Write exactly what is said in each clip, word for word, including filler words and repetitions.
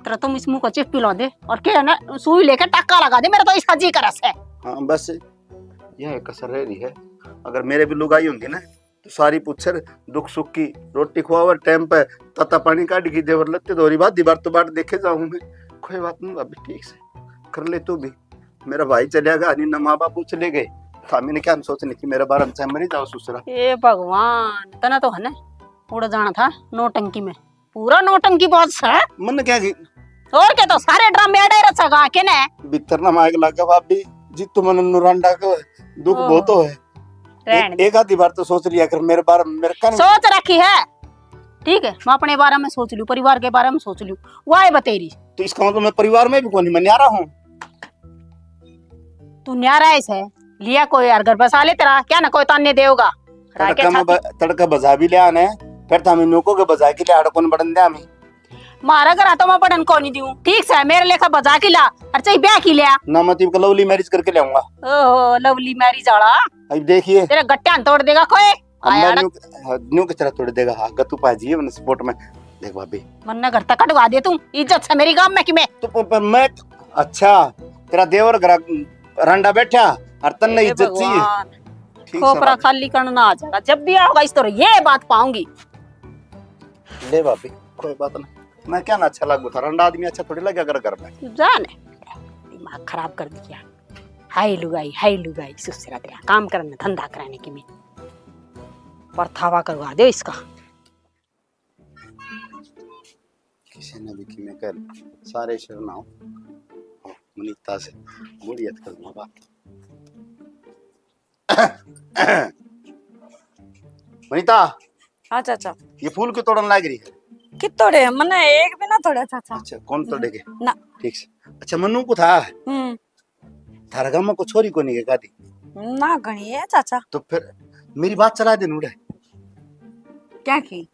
तेरा तुम इस मुंह को चिप पिला दे और के है ना, सुई लेके टाका लगा दे, मेरा तो इसका जी करा से। हाँ, बस यह कसर रह रही है। अगर मेरे भी लुगाई होंदी ना, तो सारी पूछर दुख सुख की, रोटी खुआवर टाइम पे, ताता पानी काट की देवर, लत्ते धोरी बात दीवार तो बाट देखे जाऊं मैं। कोई बात नहीं भाभी, ठीक से कर ले तू भी। मेरा भाई चलिया गया, नहीं ना माँ बाप चले गए, तो मैंने क्या सोचने की मेरे बारे में, चाहे मरी जाओ ससुरा। ए भगवान, तना तो है ना उड़ जाना था नौटंकी में, पूरा नौटंकी बाज है। मन क्या की? और क्या, तो सारे ड्रामे अड़े रचेगा के ने? भीतर ना मायक लगा भाभी, जी तुम नुरांडा को दुख ओहो। बहुत हो है। रहन एक, दे। एक आधी बार तो सोच लिया कर मेरे बारे में, मेरे कान सोच रखी है, ठीक है, मैं अपने बारे में सोच लूं, परिवार के बारे में सोच लूं, वाह बतेरी। तो इसका मतलब मैं परिवार में भी कोनी, मैं न्यारा हूँ। तू न्यारा है से, लिया कोई यार घर बसा ले तेरा, क्या ना कोई ताने देगा। राखे तड़का में छाती। ब-, तड़का बजा भी लिया ने, फिर तो हमें नौको के बजा के लिया, कौन बड़न दे हमें। मारा घर तो मैं पढ़न को नहीं दूं, ठीक से मेरे लेखा बजा के ला, और चाहे ब्याह की लिया। ना मैं तो लवली मैरिज करके ले आऊंगा। ओहो, लवली मैरिज वाला। अब देखिए। तेरे गट्टियां तोड़ देगा कोई। अम्मा आया न्यू, हाँ, न्यू किस तरह तोड़ देगा? हाँ, गत्तू पाजी है मैंने सपोर्ट में। देख भाभी। मन्ने घर तक कटवा दे तू, इज्जत से मेरी गांव में कि मैं। तो प-, प-, मैं, अच्छा, तेरा देवर घर रंडा बैठा और तन्ने ए इज्जत चाहिए। भगवान। ठीक से खोपरा भाभी। खाली करना आ जाएगा, जब भी आओगा इस तरह ये बात पाऊंगी। ले भाभी, कोई बात ना, मैं क्या ना अच्छा लागू था, रंडा आदमी अच्छा थोड़ी लगे अगर घर में। जाने दिमाग खराब कर दिया। हाय लुगाई, हाय लुगाई, सुसरा तेरा काम करने धंधा कराने की मैं परथावा करवा दे इसका। किसी ने भी किमें कर, सारे शर्मा हो। ओ, मनीता से बूढ़ी हथ कर दूंगा बात। मनीता। हाँ चाचा। ये फूल क्यों तोड़न लाग रही है? कित तोड़े? मने एक भी ना तोड़ा चाचा। अच्छा, कौन तोड़ेगे? ना। ठीक से। अच्छा, मन्नू को था? हम्म। थारा गांव में को छोरी कोनी के कादी? ना, घणी है चाचा। तो फिर मेरी बात चला दे नूड़े। क्या की?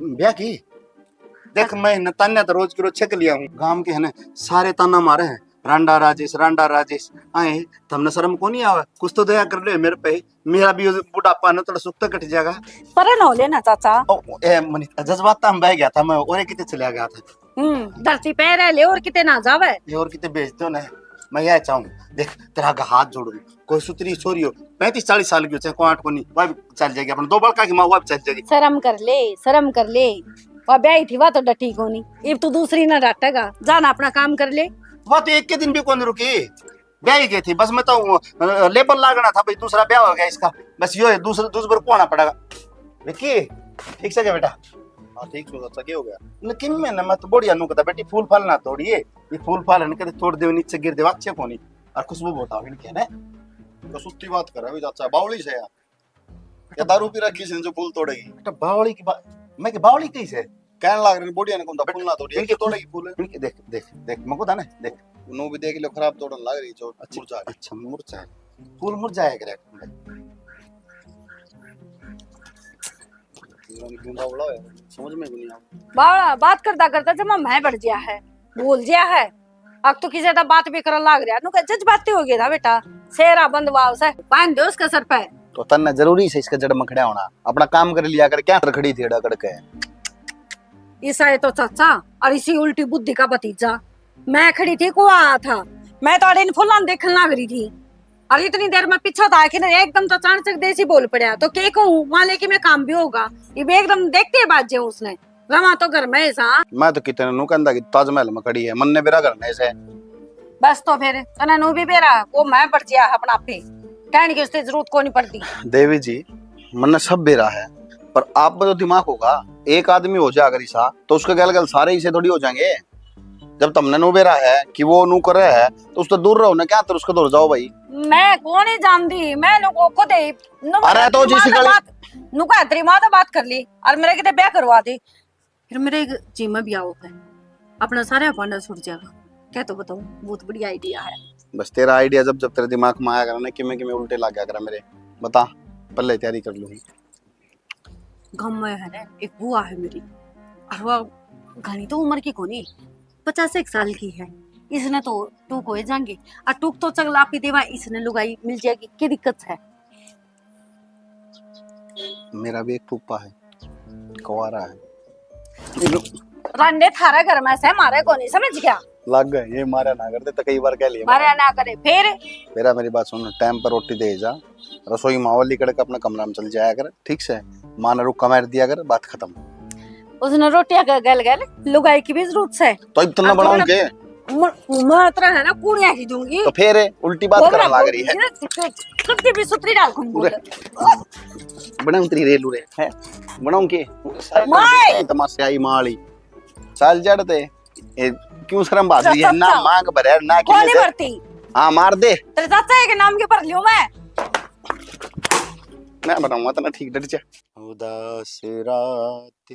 ब्याह की? देख, मैं न तान्या तो रोज के रोज छक लिया हूँ। गांव के है ना, सारे ताना मारे हैं, "रांडा राजेश, रांडा राजेश।" आए, तमने शर्म को नहीं आवे? कुछ तो दया कर ले मेरे पे। मेरा भी बुढ़ापा ना थोड़ा सुख तो कट जाएगा। परे ना हो लेना चाचा। ओ, ए, मनीता, जज्बात में बह गया था मैं, और कितने चला गया था। हम्म, धरती पे रह ले और किते ना जावे। ये और किते भेज दो ना। मैं यह चाहूँ, देख, तेरा आगे हाथ जोड़ू, कोई सुतरी छोरी हो, पैंतीस चालीस साल की हो, चाहे कोई आठ को नहीं, वह भी चल जाएगी। अपने दो बड़का की माँ, वह भी चल जाएगी। शर्म कर ले, शर्म कर ले। वह ब्याही थी, वह तो डटी कोनी। इब तू दूसरी ना डाटेगा, जा ना अपना काम कर ले। वह तो एक के दिन भी कौन रुकी, ब्याही गई थी। बस मैं तो, अ, लेबल लागना था भाई, दूसरा ब्याह हो गया इसका। बस यो है, दूसरा, दूसरा कौन पड़ेगा। विक्की, ठीक से क्या बेटा? हाँ, ठीक सो चाचा, क्या हो गया? लेकिन मैं ना, मैं तो बढ़िया नु कहता, बेटी, फूल फाल ना तोड़िए। ये फूल फाल है ना, कदे तोड़ दे, नीचे गिर दे, अच्छे कोनी। और खुशबू बहुत आवे इनके ने। तो सुत्ती बात कर रहा है चाचा, बावली से यार। या दारू पी रखी इसने जो फूल तोड़ेगी? बेटा, बावली की बात, मैं कि बावली कही से? कहने लाग रही, बढ़िया ने कौन था, फूल ना तोड़िए, इनके ये तोड़ेगी फूल। इनके देख, देख, देख, मको था ना, देख। नो भी देख लो, खराब तोड़न लाग रही जो अच्छा, मुरझा गई। अच्छा, मुरझा है। फूल मुरझाया करे। समझ में भी नहीं आ। बावला, बात करता करता जमा मैं बढ़ गया है, भूल गया है। अब तो किसी ज्यादा बात भी करन लाग रहा, नु कह जज्बाती हो गया था बेटा। सेरा बंद वाव से बांध दे उसके सर पे। तो तन्ने जरूरी से इसके जड़ में खड़ा होना, अपना काम कर लिया कर, क्या खड़ी थी अड़ा करके? ईसा है तो चाचा और इसी उल्टी बुद्धि का भतीजा। मैं खड़ी थी, को आया था, मैं तो अड़े इन फुलां देखने लाग रही थी। और इतनी देर में पीछे तो आके ना एकदम तो अचानक देसी बोल पड़ा, तो के कहूँ वहां लेके मैं काम भी होगा। ये भी एकदम देखते ही बाज जाऊं उसने, रवा तो घर में ही सा। मैं तो कितने नु कहंदा कि ताजमहल में खड़ी है, मन्ने बेरा घर में से। बस तो फिर तने नु भी बेरा, वो मैं बढ़ गया अपना पे, कहने की उससे जरूरत को नहीं पड़ती। देवी जी, मन्ने सब बेरा है, पर आप में तो दिमाग होगा, एक आदमी हो जाए अगर ऐसा, तो उसके गल गल सारे इसे थोड़ी हो जाएंगे। जब तमने नु बेरा है कि वो नु करे है, तो उससे दूर रहो ना, क्या तर उसके दूर जाओ भाई। मैं कौन ही जानती, मैं नु को खुद ही, नु अरे तो मेरी जिस माँ से गली बात, नु का तेरी माँ से बात कर ली और मेरे किते ब्याह करवा दे। फिर मेरे एक जी में ब्याह होता है, अपना सारा भांडा छूट जाएगा। क्या तो बताऊं, बहुत बढ़िया आइडिया है। बस तेरा आइडिया जब जब तेरे दिमाग में आया करा ना, किमें किमें उल्टे लग गया करा मेरे, बता, पहले तैयारी कर लूंगी। गांव में है ना, एक बुआ है मेरी, और वो घणी तो उम्र की कोनी, पचास एक साल की है। इसने तो टूक हो जाएंगे, और टूक तो चगला पी देवा, इसने लुगाई मिल जाएगी, क्या दिक्कत है? मेरा भी एक फूफा है, कुंवारा है। रांडे थारे घर में से, मारे कोनी, समझ गया? लग गए, ये मारा ना करते तो कई बार कह लिए मारा मारा। ना करे, फिर? मेरा, मेरी बात सुन, टाइम पर रोटी दे जा, रसोई मावल लिकड़ के अपना कमरा में चल जाया कर, ठीक से? माँ ने रुक्का मार दिया कर, बात खत्म। उसने रोटियां के गल गल लुगाई की भी जरूरत से। तो इतना अब बनाऊं तो के? म-, मैं इतना है ना, कुड़िया ही दूंगी। तो फिर उल्टी बात वो करने मैं लाग रही है। बोलूंगी ना, तो कब की भी सुतरी डाल के बोल। उरे। बना उतरी रे लूरे, हैं? बनाऊं के? माय! तमाशे आई माँ वाली। चल जड़ ते। ए, क्यों शर्म भाग रही है? ना चाचा। मांग भरे, ना कोनी किले दे। भरती। हाँ, मार दे। तेरे चाचा के नाम के भर लियो मैं। मैं बताऊंगा तना ठीक, डट जा। उदास रात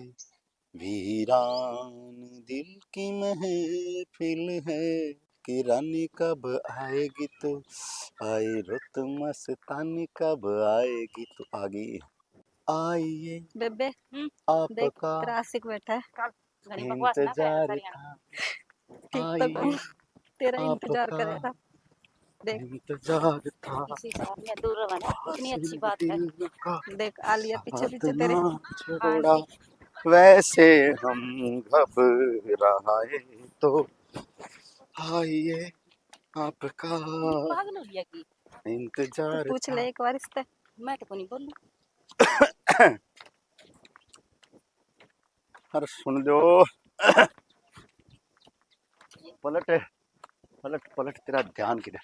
वीरान दिल की महफिल है, कि रानी कब आएगी तू, आए रुत मस्तानी कब आएगी तू। आ गई। आइए बेबे, हम्म। देख, आपका तेरा आशिक बैठा है। चल, घड़ी बकवास ना करे इंतजार सारी। था। ठीक तो आइए, कहूँ, तेरा इंतजार आपका करेगा। देख। इंतजार था। इसी साथ में दूर रहो ना, इतनी अच्छी बात है। दिल का देख, आ लिया पीछे पीछे तेरे। साथ ना छोड़ा, आइए। वैसे हम घबराए तो आइए आपका पागल हो गया की? इंतजार पूछ ले था। एक बार इससे। मैं तो कोनी बोलूं। अरे सुन लो। पलट, पलट, पलट, तेरा ध्यान किधर?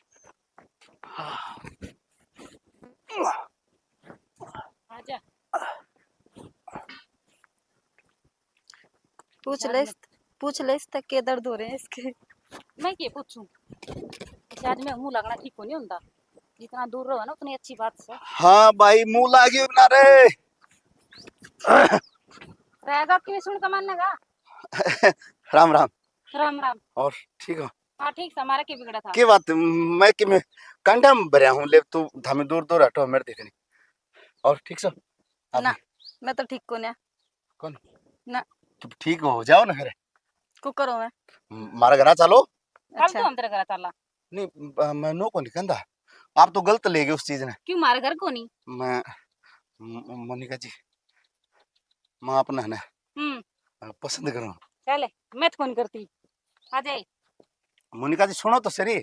आजा। पूछ ले, पूछ ले इससे के दर्द हो रहे हैं इसके। मैं के पूछूं? इस आदमी मुंह लगना ठीक को नहीं होता। जितना दूर रहो ना, उतनी अच्छी बात से। हाँ भाई, मुंह लागियो ना रे। रहेगा क्यों सुन के मानेगा? राम राम। राम राम। और ठीक हो? हाँ, ठीक से, हमारा के बिगड़ा था? के बात, मैं के में कांडा में भरया हूँ, ले तू धामी दूर दूर हटो, मेरे देखनी। और ठीक से? आप ना, मैं तो ठीक को ना। कौन? ना। तो ठीक हो जाओ ना फिर। को करो मैं? म-, मारा घरा चलो। कल अच्छा। तो हम तेरे घरा चला। नहीं, ब-, मैं नो को नहीं कहता। आप तो गलत ले गए उस चीज ने। क्यों मारा घर को नहीं? मैं, म-, मोनिका जी, मैं अपना है ना, हम्म। अ, पसंद करूँ। चले, मैं तो कौन करती। आ जाए। मोनिका जी, सुनो तो सरी।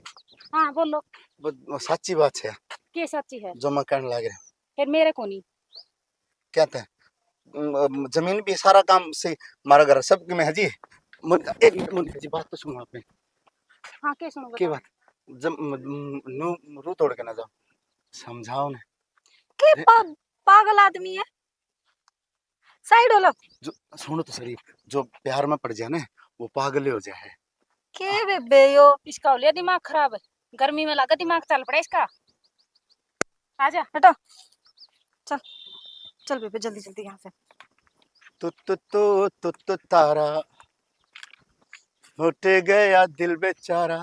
हाँ, बोलो। ब-, साची बात है। के साची है? जो मैं कहने लग रहा। फिर मेरे को नहीं। क्या था? म-, म-, जमीन भी सारा काम से, हमारा घर सब में है जी। मोनिका, एक मिनट मोनिका जी, बात तो सुनो आपने। हाँ, के सुनो, के बताओ। बात? जब म-, म-, नू रू तोड़ के ना जाओ, समझाओ ने। के अरे पा-, पागल आदमी है? साइड हो लो। जो, सुनो तो सरी, जो प्यार में पड़ जाए ना, वो पागल ही हो जाए। के बेबे यो? इसका हो लिया दिमाग खराब, गर्मी में लगा दिमाग चल पड़ा इसका। आजा। हटो। चल, चल बेबे, जल्दी जल्दी यहाँ से। तू, तू, तू, तू, तू तारा, फट गया दिल बेचारा।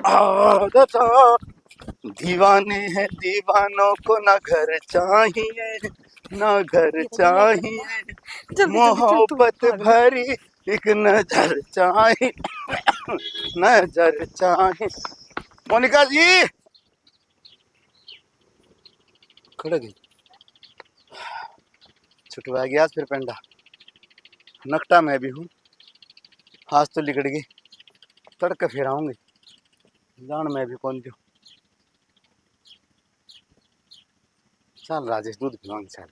आदत दीवाने हैं दीवानों को, ना घर चाहिए, ना घर चाहिए। जल्दी, जल्दी, चल, तू मोहब्बत भाग। भरी एक नजर चाहिए, नजर चाहिए। मोनिका जी, खड़ गई। छुटवा गया आज फिर पेंडा। नकटा मैं भी हूँ, आज तो लिकड़ गई। तड़के फिर आऊंगी, जान मैं भी कौन दूँ। चल राजेश, दूध पिलाऊंगी चल।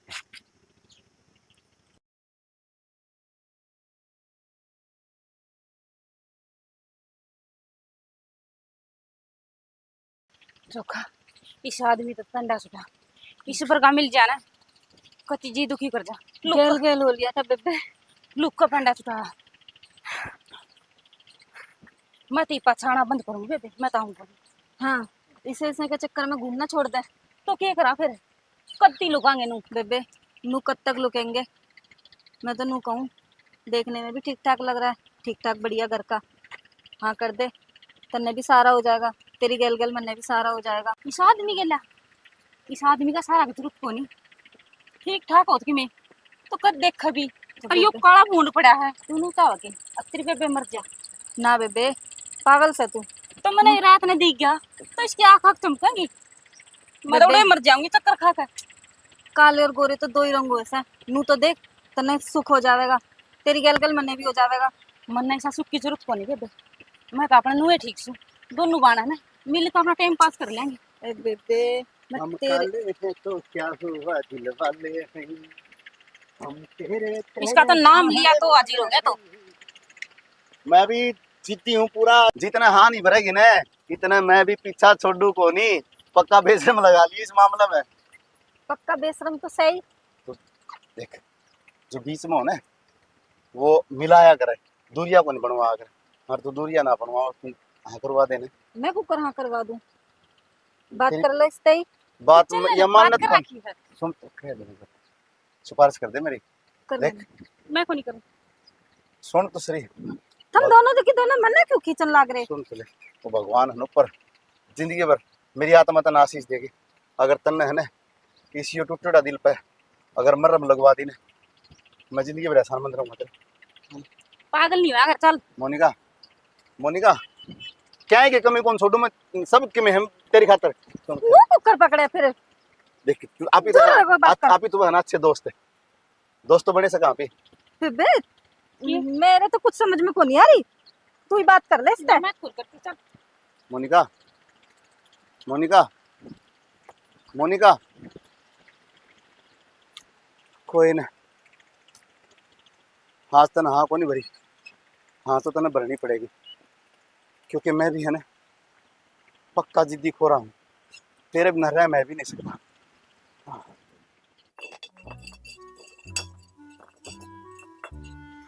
चोखा, इस आदमी तो पंडा छुटा, इस पर का मिल जाना, कति जी दुखी कर जा। लुक गेल गेल हो लिया था बेबे। लुक का पंडा छुटा। मैं तो पछाना बंद करूंगी बेबे, मैं तो आऊंगी। हाँ, इसे, इसे के चक्कर में घूमना छोड़ दे। तो क्या करा फिर? कत्ती लुकांगे नू? बेबे, नू कब तक लुकेंगे? मैं तो नू कहूँ, देखने में भी ठीक ठाक लग रहा है, ठीक ठाक बढ़िया घर का। हाँ कर दे, तन्ने भी सहारा हो जाएगा, तेरी गेल गेल मन्ने भी सहारा हो जाएगा। इस आदमी गेला, इस आदमी का सहारा की जरूरत कोनी। ठीक ठाक होत कि मैं तो कद देखा भी, तो पर यो बेबे काला भूंड पड़ा है, तू नू चाह के अतरी बेबे मर जा। ना बेबे, पागल से तू। तो मैंने रात ने दिख गया, तो इसकी आँख आँख चमकेंगी। मैं तो बेबे उड़े मर जाऊंगी चक्कर खा के। काले और गोरे तो दो ही रंग होए से। नू तो देख, तन्ने सुख हो जावेगा, तेरी गल गल मन्ने भी हो जावेगा। मन्ने इसा सुख की जरूरत कोनी बेबे, मैं तो अपने नुए ठीक सूं। दोनों बाण है ना, मिल तो अपना टाइम पास कर लेंगे। ए बेबे, मैं हम तेरे काले हैं तो क्या हुआ, दिल वाले हैं हम तेरे। इसका तो नाम लिया तो हाजिर हो गया तो। मैं भी जिद्दी हूँ पूरा, जितना हाँ नहीं भरेगी ना, इतना मैं भी पीछा छोड़ू कोनी। पक्का बेशरम लगा ली इस मामले में। पक्का बेशरम तो सही। तो देख, जो बीच में हो ना, वो मिलाया करे, दूरिया को नहीं बनवा करे। और तू दूरिया ना बनवा, तू हाँ करवा देने। मैं को कर हाँ करवा दूं? बात तेरी कर ले इससे ही। बात चल, ये बात मान्यत कर कौन? रखी है। सुन तो, कह दे, सिफारिश कर दे मेरी। कर देख। लेंगे। मैं को नहीं करूँ। सुन तो सही। तुम दोनों देखी दोनों मन्ने क्यों खींचन लाग रहे? सुन तो ले, वो भगवान है ना ऊपर, जिंदगी भर मेरी आत्मा तन्ने आशीष देगी। अगर तन्ने है ना, किसी यो टूटेड़ा दिल पे अगर मरहम लगवा दी ना, मैं जिंदगी भर एहसान मंद रहूंगा तेरा। पागल नहीं होया कर, चल। मोनिका, मोनिका, क्या है कि कमी कौन छोड़ू मैं, सब के मैं हम तेरी खातर। मुंह कुकर पकड़े फिर। देख, तू आप ही तो, दूर रहो, बात आप, कर। आप ही तो है ना अच्छे दोस्त है, दोस्त तो बने सका आप ही। बेबे, मेरे तो कुछ समझ में को नहीं आ रही, तू ही बात कर ले इससे। मैं खुद करती, चल। मोनिका, मोनिका, मोनिका, कोई ना, आज तने हाँ कोनी भरी, हाँ तो तने भरनी पड़ेगी, क्योंकि मैं भी है ना पक्का जिद्दी खोरा हूँ, तेरे बिना रह मैं भी नहीं सकता।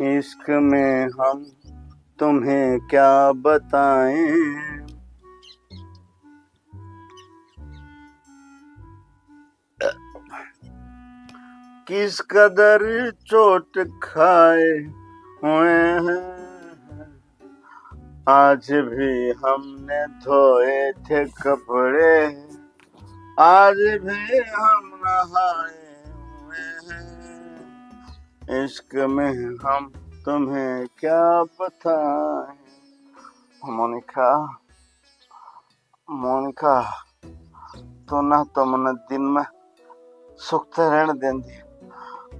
इश्क में हम तुम्हें क्या बताएं, किस कदर चोट खाए हुए हैं, आज भी हमने धोए थे कपड़े, आज भी हम नहाए हुए हैं। इश्क में हम तुम्हें क्या बताएं। मोनिका, मोनिका, तू ना तो मन्ने दिन में सुख ते रहण देंदी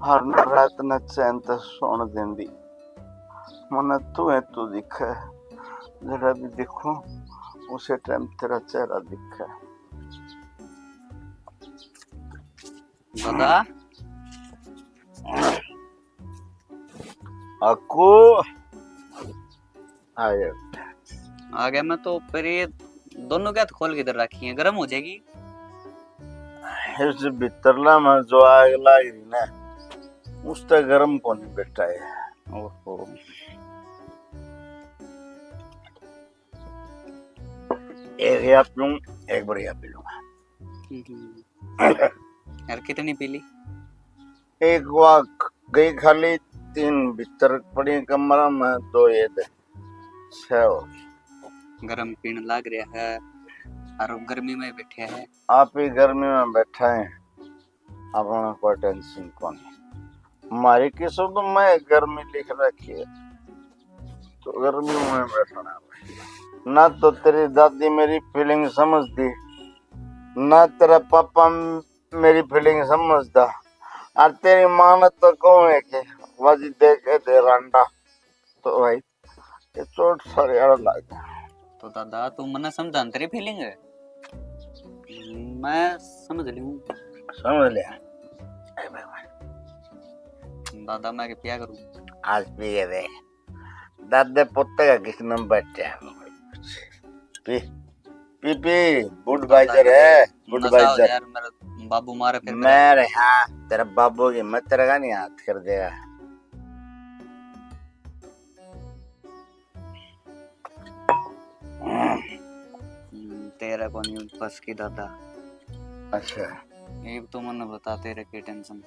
और ना रात ने चैन ते सोण देंदी। मन्ने तू है, तू दिखे, जड़ा भी देखूं उसे टाइम तेरा चेहरा दिखे। दादा। अक्कू। आए। आ गया मैं तो, पर ये दोनों क्या खोल के इधर रखी है, गर्म हो जाएगी। इस भीतरला में जो आग लाग रही ना, उस तक गर्म कोनी बैठा है। ओहो। एक या पीऊं, एक बार या पी लूंगा। हम्म। यार, कितनी पी ली? एक वा गई खाली, तीन भीतर पड़ी कमरा में, दो ये दे, छह हो गई। गरम पीण लाग रहा है, और गर्मी में बैठे हैं। आप ही गर्मी में बैठा है, अपना कोई टेंशन कोनी। हमारी किस्मत में गर्मी लिख रखी है, तो गर्मी में बैठना है। ना तो तेरी दादी मेरी फीलिंग समझती, ना तेरा पापा मेरी फीलिंग समझता। और तेरी माँ ने तो कहूँ है कि वजी देखे दे रांडा, तो भाई ये चोट सारे आड़ लग गया। तो दादा, तू मन्ने समझा न तेरी फीलिंग है, मैं समझ लूँ। समझ लिया। दादा, मैं के पिया करूँ? आज पिए रे। दादे पुत्ते का किसने बैठे हैं? पी, पी, पी, Budweiser है, नशा हो Budweiser। यार, मेरा बाबू मारे फिर मैं रे, हाँ, तेरा बाबू की मैं तेरे का नहीं हाथ कर देगा। हम्म, तेरा कोनी बस की दादा। अच्छा। एक तो मन्ने बता, तेरे की टेंशन।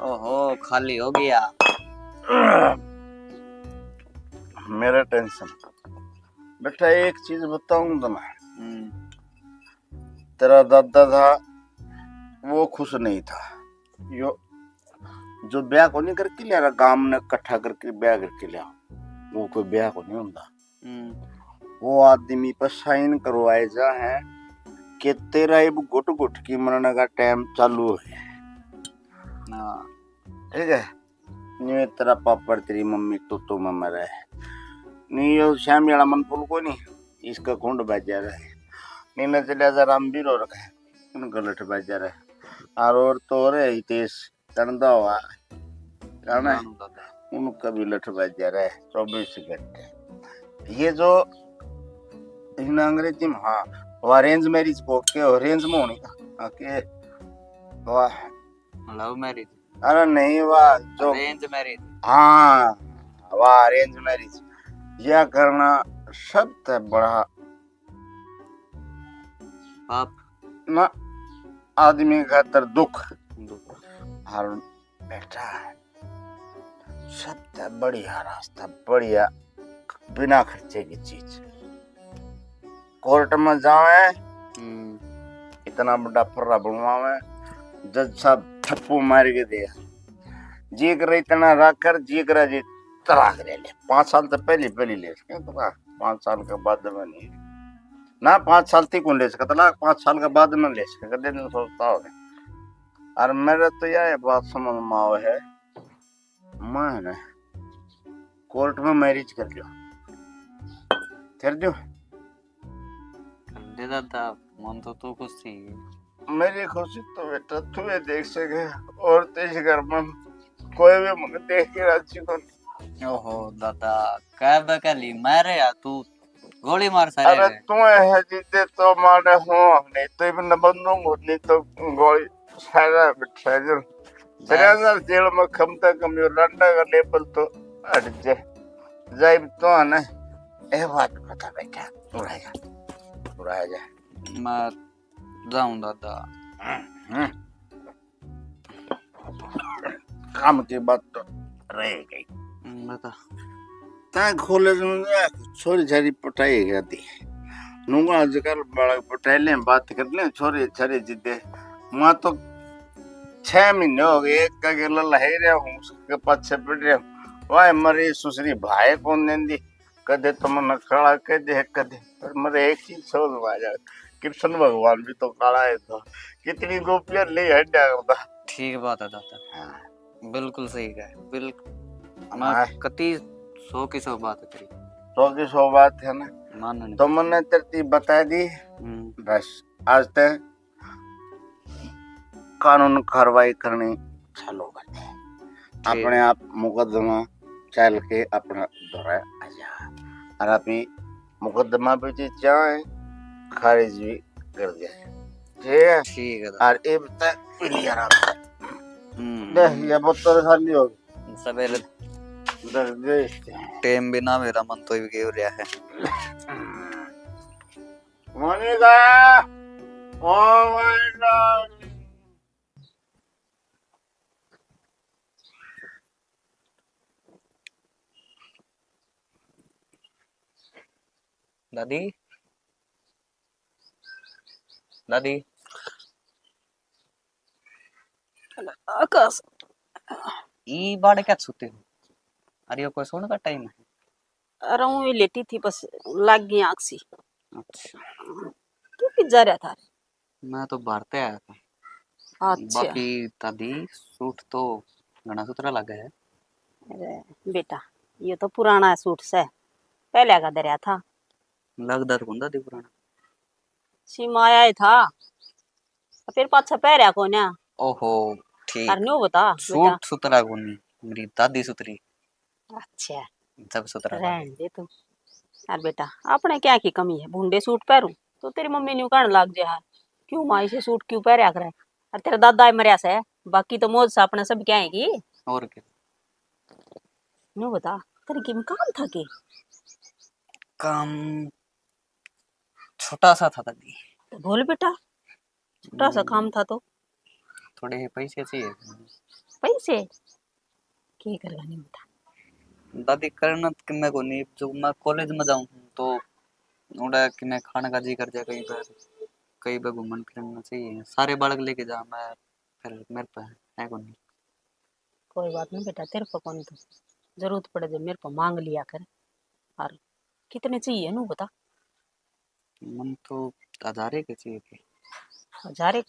ओहो, खाली हो गया। मेरा टेंशन। बेटा, एक चीज बताऊं तुम्हें। हम्म। तेरा दादा था, वो खुश नहीं था। यो, जो ब्याह को नहीं करके लिया, गांव ने इकट्ठा करके ब्याह करके लिया, वो कोई ब्याह को नहीं होता। हम्म। वो आदमी पर साइन करवाए जा है कि तेरा इब घुट घुट की मरने का टाइम चालू है। हाँ। ठीक है। न्यू तेरा पापड़, तेरी मम्मी तो तो में मरे। नी यो श्यामी वाला मन फूल को नहीं, इसका कुंड बाजा रहे। नी न चले जा राम भी रो रखे, उनका लठ बाजा रहे। और, और तो रे हितेश चंदा हुआ, जाना है? जानू दादा। उनका भी लठ बाजा रहे चौबीस घंटे। ये जो इन अंग्रेजी में, हाँ, वो अरेंज मैरिज को के अरेंज में होनी का, हाँ, के, वाह। Love marriage. अरे नहीं, वाह, जो अरेंज मैरिज। हाँ, वाह, अरेंज मैरिज। यह करना सबसे बड़ा पाप। ना, आदमी खातर दुख। दुख। और बेटा, सबसे बढ़िया रास्ता, बढ़िया, बिना खर्चे की चीज। कोर्ट में जावे, हम्म। इतना बड़ा फर्रा बनवावे, जज साहब थप्पू मार के दे, जी करे इतना रख कर, जी करे जी तलाक ले ले। पाँच साल तो पहले, पहले ले सके तलाक, पाँच साल के बाद में नहीं। ना, पाँच साल तक कौन ले सकता तलाक, पाँच साल के बाद में ले सके, कदे नहीं सोचता हो। और मेरे तो यह बात समझ में आवे है, मैं ना कोर्ट में मैरिज कर लियो, कर दियो। कर दे दादा, मन तो तू खुश थी। मेरी खुशी तो बेटा तू ही देख सके, और तो इस घर में कोई भी मुझे देख के राजी को नहीं। ओहो दादा, कह बकली मारे या तू, गोली मार सारे अरे रे। तू है जिद्दे तो मारे हो, नहीं तो इवन बंदूक होती तो गोली सारा बिठा जो। बस। तेरे अंदर जेल में कम से कम यो लंडा का लेवल तो हट जाए। जाइब तो है ना, ए बात बता बेटा, बुरा जा, बुरा जा। मैं जाऊं दादा। हम्म। काम की बात तो रह गई। हम्म, बता। तै कॉलेज में गया, छोरी छारी पटाई गया थी। नूंगा आजकल बालक पटाई ले, बात कर ले, छोरी छारी जिद्दे। मैं तो छह महीने हो गए, एक का गेला लहाई रहा हूँ, उसके पाछे पड़ रहा हूँ। वाह, मरी सुसरी भाई कौन देंदी, कदे तो मन्ने काला कह दे, कदे। पर मेरे एक चीज समझ में आ जाए, कृष्ण भगवान भी तो काला है था, कितनी गोपियां ले हड्या करता। ठीक बात है दादा। हाँ। बिल्कुल सही कहा, बिल्कुल। हाँ। मैं कति सौ की सौ बात करी। सौ की सौ बात है ना। मानने तो मन्ने तरती बता दी। हम्म। बस आज तक कानून कार्रवाई करनी चालू कर दे। ठीक। अपने आप मुकदमा चल के अपना दौरा आ जा। और अभी मुकदमा भी जी चाहे खारिज भी कर दे। ठीक है। ठीक है। और इब तक क्लियर आ। हम्म। देख, ये बोतल खाली हो गई। सवेरे दर्द दे। टाइम भी ना मेरा मन तो ही गयो रहा है। Monica, oh my god. दादी, दादी। आकाश। ई बाड़ क्या छूते हो? अरे, यो कोई सोने का टाइम है? अरे, ऊँ ही लेटी थी, बस लाग गई आँख सी। अच्छा। तू कित जा रहा था? मैं तो बाहर ते आया था। अच्छा। बाकी दादी, सूट तो घना सुथरा लगा है। अरे बेटा, ये तो पुराना सूट से, पहले का धरया था। लगदा तो कोनी दादी पुराना। सीमा आया ही था, फिर पाछा पहरया कोन्या। ओहो, ठीक। अरे न्यू बता बेटा। सूट सुथरा कोनी, मेरी दादी सुथरी। अच्छा। जब सुथरा रहन दे तू। अरे बेटा, अपने क्या की कमी है, भूंडे सूट पहरूं तो तेरी मम्मी न्यू कहने लग जाए, क्यों माँ इसे सूट क्यों पहरया करे? अरे तेरा दादा ही मरया से, बाकी तो मौज से अपने सब क्या है की। और क्या। न्यू बता, तेरे किम काम था के? काम छोटा सा था दादी। तो बोल बेटा, छोटा सा काम था तो। थोड़े से पैसे चाहिए। पैसे? के करवा नहीं बता। दादी, करना तो किन्ने को नहीं, जो मैं कॉलेज में जाऊँ तो उड़ा किन्ने खाने का जी कर जाए, कहीं पर, कहीं पर घूमन फिरना चाहिए। सारे बालक लेके जा, मैं फिर मेरे पे है को नहीं। कोई बात नहीं बेटा, तेरे पे कौन तो जरूरत पड़े जब मेरे पे मांग लिया कर। और कितने चाहिए नू बता। मन तो हजारे के चाहिए थे। हजारे?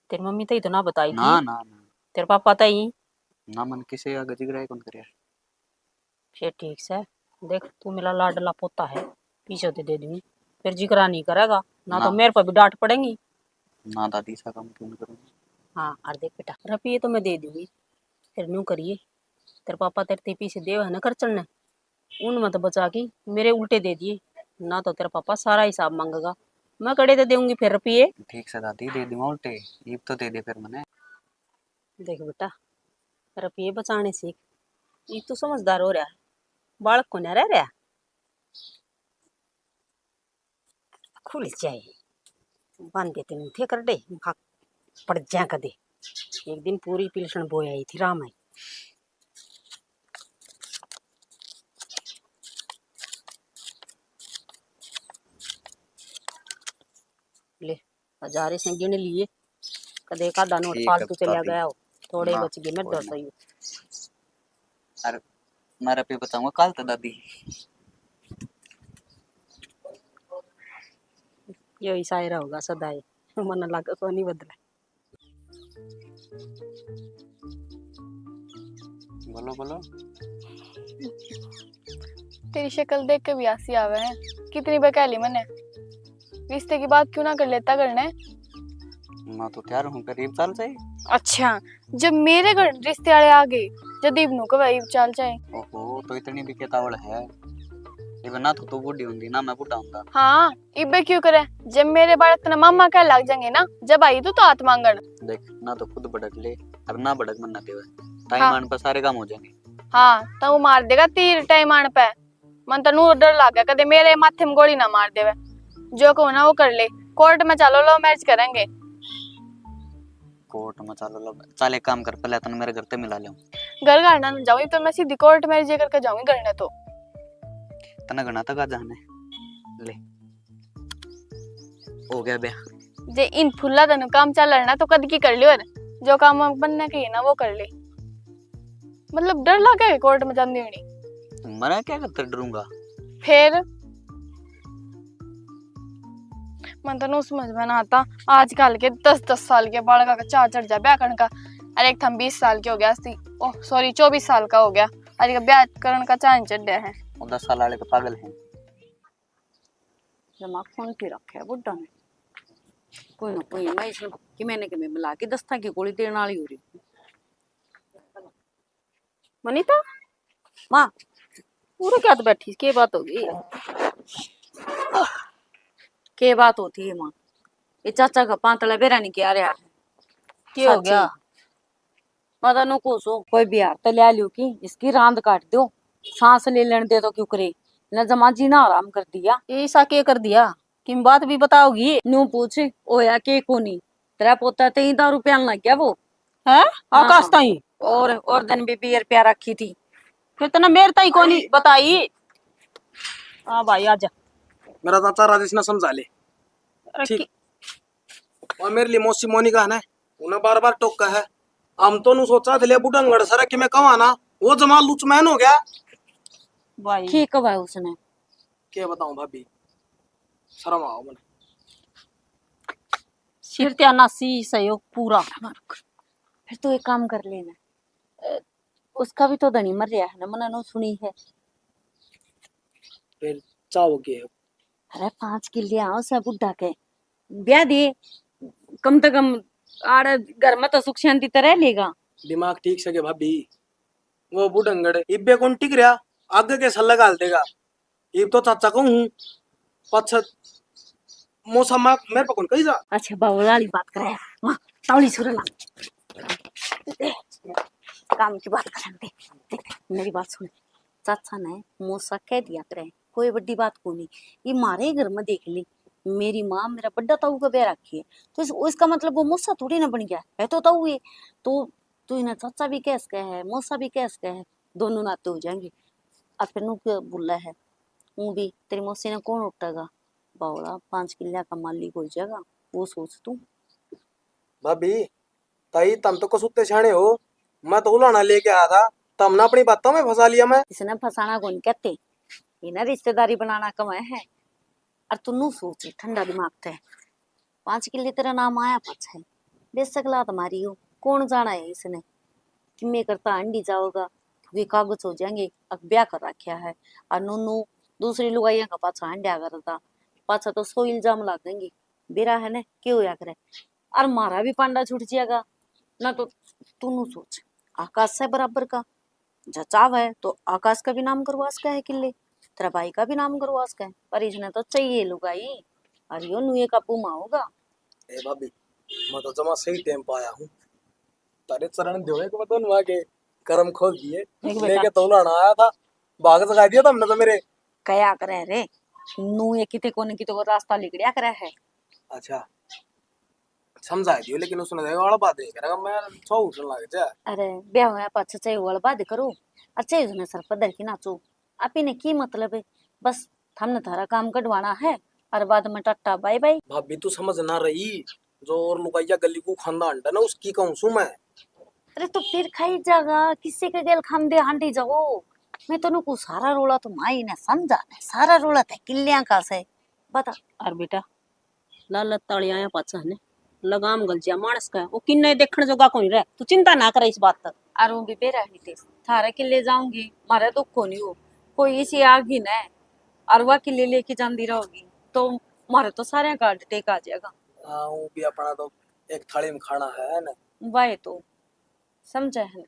तेरी मम्मी तो ही तो ना बताई थी। ना, ना, ना। तेरे पापा तई। ना, मन किसे आगे जिगरा ही कौन करे। फिर ठीक से, देख, तू मेरा लाडला पोता है, पीछे तो दे दूंगी, फिर जिगरा नहीं करेगा ना, तो ना। मेरे पर भी डांट पड़ेगी। ना दादी, ऐसा काम क्यों नहीं करूंगी? हाँ, और देख बेटा, रुपये तो मैं दे दूंगी, फिर न्यू करिए, तेरे पापा तेरे ते पीछे देव है ना खर्चन ने, उनमें तो बचा के मेरे उल्टे दे दिए, ना तो तेरा पापा सारा हिसाब मांगेगा। मैं कड़े दे दूंगी फिर रुपये। ठीक से दादी, दे दूंगा उल्टे, ईब तो दे दे फिर मने। देख बेटा, रुपये बचाने सीख, ईब तू समझदार हो रहा, बालक को ना रह रहा। खुल जाए, बांधे तो नहीं थे कर दे, खा पड़ जा कदे। एक दिन पूरी पिलसण बोई आई थी राम आई। ले, हजारे से गिन लिए, कदे एक आधा नोट ठीक है, फालतू चला भाभी। गया हो, थोड़े ही ना, बच गए मेरे कोई दो ना। सौ ही। अरे, मैं रुपये बचाऊंगा कल तो दादी। यो ही शायरा होगा सदा ही, मन लग को नहीं बदला। बोलो, बोलो। तेरी शक्ल देख के भी हंसी आवे है। कितनी बहका ली मैंने। रिश्ते की बात क्यों ना कर लेता घर ने? मैं तो तैयार हूँ, करीब चल जाए। अच्छा, जब मेरे घर रिश्ते वाले आ गए, जब इब नु कब इब चल जाए। ओहो, तो इतनी भी केतावल है। इब ना तो तू बूढ़ी होंदी, ना मैं बूढ़ा होंदा। हाँ, इबे क्यों करे? जब मेरे बालक तने मामा कह लग जाएंगे ना, जब आई तू तो हाथ मांगण। देख, ना तो खुद भड़क ले, और ना भड़क मन ना देवे। टाइम हाँ। आने पर सारे काम हो जाएंगे। हाँ, तो वो मार देगा तीर टाइम आने पे। मन तो नू डर लागे, कदे मेरे माथे में गोली ना मार देवे। जो कहूँ ना वो कर ले, कोर्ट में चलो, लव मैरिज करेंगे। कोर्ट में चलो, लव, चल एक काम कर, पहले तने मेरे घर ते मिला ले। घर घर ना जाऊँ, तो मैं सीधी कोर्ट मैरिज करके जाऊंगी घर ने तो। तने घना तक आ जाने ले। हो गया ब्याह। जे इन फुल्ला तनु काम चल रहा ना, तो कद की कर लियो। जो काम बनने के है ना, वो कर ले। मतलब, डर लगे कोर्ट में जांदी होनी। मरा क्या करते डरूंगा? फिर मन तो नु समझ में ना आता, आजकल के दस दस साल के बालका का चाह चढ़ जा ब्याह करने का। अरे, एक थम बीस साल के हो गया, अस्ती, ओह, सॉरी, चौबीस साल का हो गया, अरे, ब्याह करने का चाह नहीं चढ़ है। वो दस साल वाले तो पागल हैं। दिमाग फोन पे रखे है बुड्ढा ने। कोई ना कोई, मैं इसने कि मैंने कि मैं मिला के दस्ता की गोली देने वाली हो रही। मनीता, माँ, पूरे क्या तो बैठी, के बात होगी? के बात होती है माँ? ये चाचा का पांतला बेरा नहीं किया रहा है। के हो सच्ची। गया? मैं तन्नू कहूं सू, कोई बिहार तो ले लियो कि इसकी रांद काट दो, सांस ले लेने दे तो क्यों करे, न जमा जीना आराम कर दिया। ऐसा के कर दिया? किम बात भी बताओगी? न्यू पूछ, होया के कोनी? तेरा पोता ते ही दारू पियान लग गया वो। हैं? हाँ। आकाश ताई? और, और दिन भी बियर पिया रखी थी। फिर तने मेरे ताई कोनी बताई? हाँ भाई, आजा। मेरा चाचा राजेश ने समझा ले। अरे ठीक। कि- और मेरे लिए मौसी मोनिका है ना, उन्हें बार बार टोका है। हम तो नु सोचा थे, ले बुढ़ंगड़ सरा कि मैं कहवा ना, वो जमा लुचमैन हो गया। भाई। ठीक है भाई उसने। के बताऊं भाभी, शर्म आओ मने। सिर त्याना सी सहयोग पूरा। फिर तू एक काम कर लेना, अ, उसका भी तो धनी मर रहा है ना, मना नो सुनी है। फिर चाहो के? अरे, पांच किले आओ से बुढ़ा के ब्याह दे, कम से कम आड़े घर में तो सुख शांति तो रह लेगा। दिमाग ठीक से के भाभी, वो बुढ़ंगड़ इब्बे कौन टिक रहा, आगे के सल्ला घाल देगा। इब तो चाचा कहूँ हूँ, पाछे मौसा माँ मेरे पे कौन कही जा। अच्छा, बावला वाली बात करे, माँ, तावली सुरला। काम की बात करन दे। देख, मेरी बात सुन। चाचा ने मौसा कह दिया करे, कोई बड़ी बात कोनी। ये मारे घर में देख ली, मेरी माँ मेरा बड़ा ताऊ का ब्याह रखी है, तो इस, इसका मतलब वो मौसा थोड़ी ना बन गया है, तो ताऊ है। तो तू इन्हें चाचा भी कह सके है, मौसा भी कह सके है, दोनों नाते हो जाएंगे। और फिर नू के बुला है, ऊँ भी तेरी मौसी ने कौन उठेगा? बावला, पांच किले का मालिक हो जाएगा, वो सोच तू। भाभी, ताई, तम तो कसूते सियाणे हो, मैं तो उलाहना लेके आया था, तमने अपनी बातों में फंसा लिया मैं। इसने फंसाना कौन कहते, इन्हें रिश्तेदारी बनाना कम है। और तू नू सोच ठंडा दिमाग ते, पांच किले तेरा नाम आया पाछे, बेशक लात मारी हो, कौन जाना है इसने? किमे करता हांडी जाओगा, क्योंकि कागज हो जाएंगे, अक ब्याह कर रखा है। और नूनू दूसरी लुगाइयां का पाछा हांड्या करता, पाछा तो सौ इल्जाम लागेंगे। बेरा है ने, के होया करे? और मारा भी पांडा छूट जाएगा। ना तो तू नू सोच, आकाश से बराबर का, जचाव है तो आकाश का भी नाम करवा सके है किले, तेरा भाई का भी नाम करवा सके है, पर इसने तो चाहिए लुगाई। और यो नुए काबू में होगा। ए भाभी, मैं तो जमा सही टाइम पे आया हूँ। तारे चरण दो एक, मैं तो नुआ के करम खोल दिए। देख बेटा। लेके तो लाना आया था, भाग जगा दिया था हमने तो मेरे। कया करे रे, नू ये किते कोने की तो वो रास्ता लिकड़िया करे है। अच्छा, समझा दियो, लेकिन उसने देखो अड़बा दे करेगा, मैं सौ उठन लग जा। अरे, ब्याह होया पाछे चाहे वो अड़बा दे करो, और चाहे उसने सर पर धर के नाचो, आप ही ने की मतलब है? बस, हमने थारा काम कढवाना है, और बाद में टाटा बाय बाय। भाभी, तू समझ ना रही, जो और लुगाइया गली को खांदा अंडा ना, उसकी कहूँ सू मैं। अरे, तो फिर खाई जागा, किसी के गेल खांदे हांडी जाओ। मैं तन्नू को सारा रोला तो माई ने समझा ने, सारा रोला ते किल्लियां का से। बता। और बेटा, लालच ताली आया पाछा ने लगाम गलजिया मानस का, वो किन्ने देखण जोगा कोनी रह। तू चिंता ना करे इस बात तक। और वो भी बेरा नहीं थे, थारे किले जाऊंगी, मारे दुख कोनी हो, कोई इसी आगी ने, और वह किले लेके जांदी रहोगी, तो मारे तो सारे का टेक आ जाएगा। हाँ, वो भी अपना तो एक थाली में खाना है ना। वाह, तो समझे है।